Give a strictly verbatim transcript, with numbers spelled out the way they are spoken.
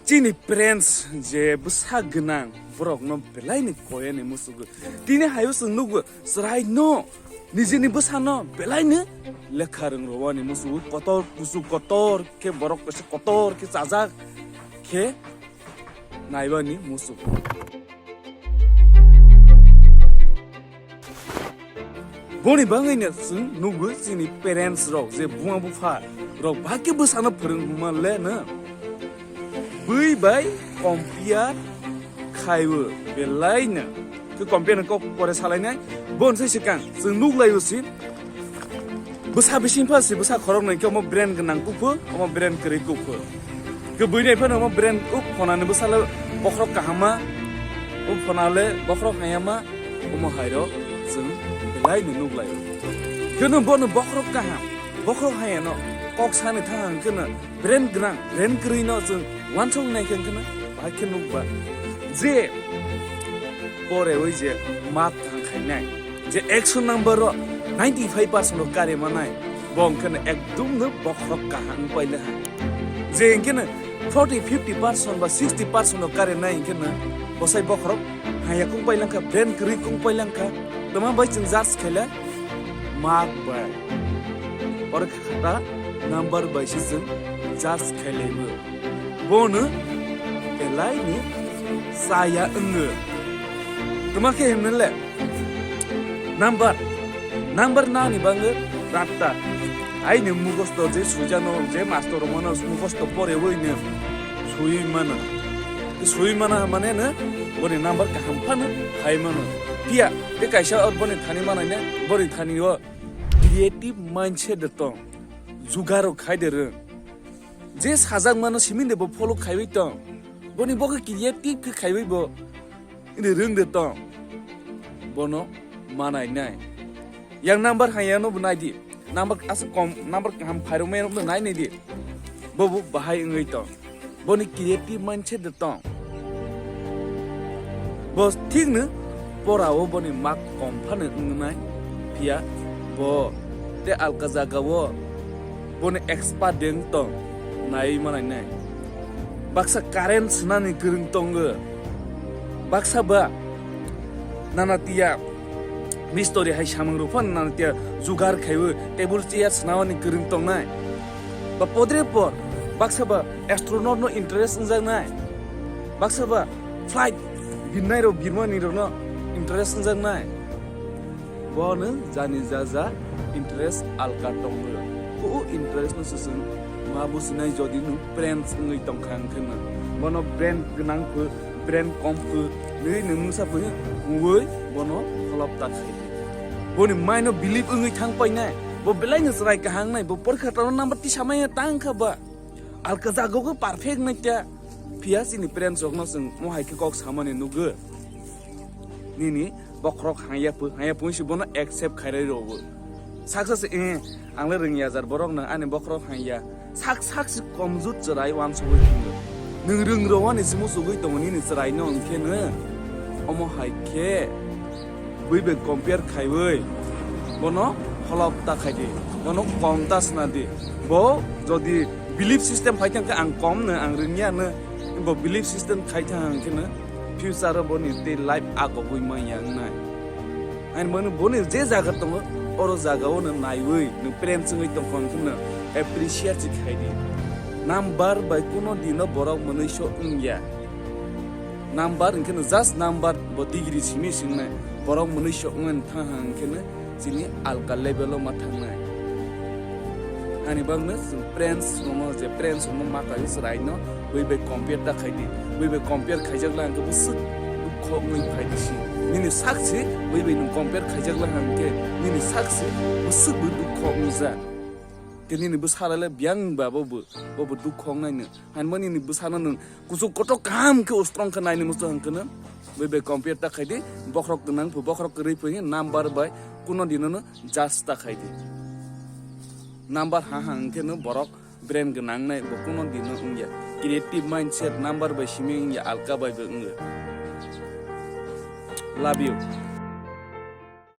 Chini parents je bwsa gwnang borokno belaino koyani musugo. Tini hayo chwng nugo chwraino nijini bwsano belaino lekha rwngrwani musugo, kotor kuchuk kotor khe borok kaisa kotor khe chajak khe naibani musugo. Boni bagwino chwng nugo chini parents rok je buma bupha rok bahai khe bwsano phwrwngma le no. Bui bai compare khaiwi belaino. Khe compare kok pore salainai. Bon sai swkang chwng nuklaio si. Bwsa bising pha si bwsa khorok nai khe omo brand gwnang kuphu, omo brand kwrwi kuphu. Khe buini phano omo brand uk phonani bwsalo bokhorok kahama, uk phonale bokhorok hayama, omo hairok chwng belaino nuklaio. Khe no bono bokhorok kaham, bokhorok hayano kok sani thang hwn khe no brand gwnang, brand kwrwino chwng wansok nai khe no bahai khe nukba. Je pore oi je mat thang khainai. Je ekso number o ninety five percent o kare manai, bo hwnkhe no ekdum no bokhorok kaham wng paile ha. Je hwnkhe no forty fifty percent ba sixty percent o kare nai hwnkhe no bosai bokhorok haya kung pailangkha, brand kwrwi kung pailangkha. Tama bai chwng judge khaile mark bai. Oro khe khata number bai se chwng judge khailaibo. Bono belaino chaya wngo. Tama khe himnai le number, number nani bangwi rata. Aini mugosto je sujano je master romano mugosto pore boino sui mano. Sui mana mane no boni number kaham phano hai mano. Phiya te kaisa or boni thani manai ne boni thani o creative mindset de tong. Jugaro khai de rwng. Je sajak mano simi de bo follow khaiwi tong. Boni bo khe creative khe khaiwi bo inde rwng de tong. Bono manai nai. Yang number haya no bo nai di. Number asa kom, number kaham phairok mai no nai nai di. Bo bo bahai wngwi tong. Boni creative mindset de tong. Bo thik no pora o boni mark kom phano wngnai. Phiya bo te alka jaga o boni expert de wng tong nai manai nai. Baksa current swnani kwrwng tongo. Baksa ba nana tiya mistori hai samung rok phano nana tiya jugar khaiwi table chair swnawani kwrwng tongnai. Ba podre por baksa ba astronaut no interest wngjaknai. Baksa ba flight birnai rok birmani rok no interest wngjaknai. Bono jani jaja interest alka tongo. O interest no swswng ma businai jodi nwng friends wngwi tongkha hwnkhe no. Bono brand gwnang khe, brand kom khe, nwi nwng mungsa phui muwi bono kholop ta khai di. Boni mind no believe wngwi thang painai. Bo belai no chwrai kahang nai, bo porkha tano number tisa maya tang kha ba. Alka jago khe perfect nai ta. Phiya chini friends rok no chwng mo hai khe kok samani nugo. Nini bokhorok hangya phu, hangya phu si bono accept khairai rogo. Saksa se, eh, ang le rwngya jar borok no ani bokhorok hangya. Sak sak se komjut chwrai wansugwi thingo. Nwng rwng rwani se muchugwi tongo nini chwrai no hwnkhe no. Omo hai khe bui bai compare khaiwi bono holop ta khai di. Bono kom ta sna di. Bo jodi belief system phai thang khe ang kom no, ang rwngya no. Bo belief system khai thang hwnkhe no. Future o boni tei life agobwi manya wngnai. Ani boni, boni je jaga tongo, oro jaga o no naiwi, no friends wngwi tongkha hwnkhe no appreciate se khai di. Number bai kuno dino borok mwnwi so wngya. Number hwnkhe no just number bo degree simi swingnai. Borok mwnwi so wngmani thang hang hwnkhe no chini alka level o ma thangnai. Ani bagno chwng friends rokno je friends rokno ma kaio chwraino bui bai compare ta khai di. Bui bai compare khaijak lai hwnkhe bwswk dukho wngwi phai di si. Nini sak se bui bai nwng compare khaijak lai hwnkhe nini sak se bwswk bo dukho wngjak. Tei nini bwsa le biyang ba bo bo bo dukho wngnai no. Ani bo nini bwsano nwng kuchuk kotor kaham khe ustrong khe naini muchung hwnkhe no. Bui bai compare ta khai di, bokhorok gwnang phu, bokhorok kwrwi phu, number bai kuno dino no judge ta khai di. Number ha ha hwnkhe no borok brain gwnang nai bo kuno dino wngya. Creative mindset number bai simi wngya, alka bai bo wngya. Love you.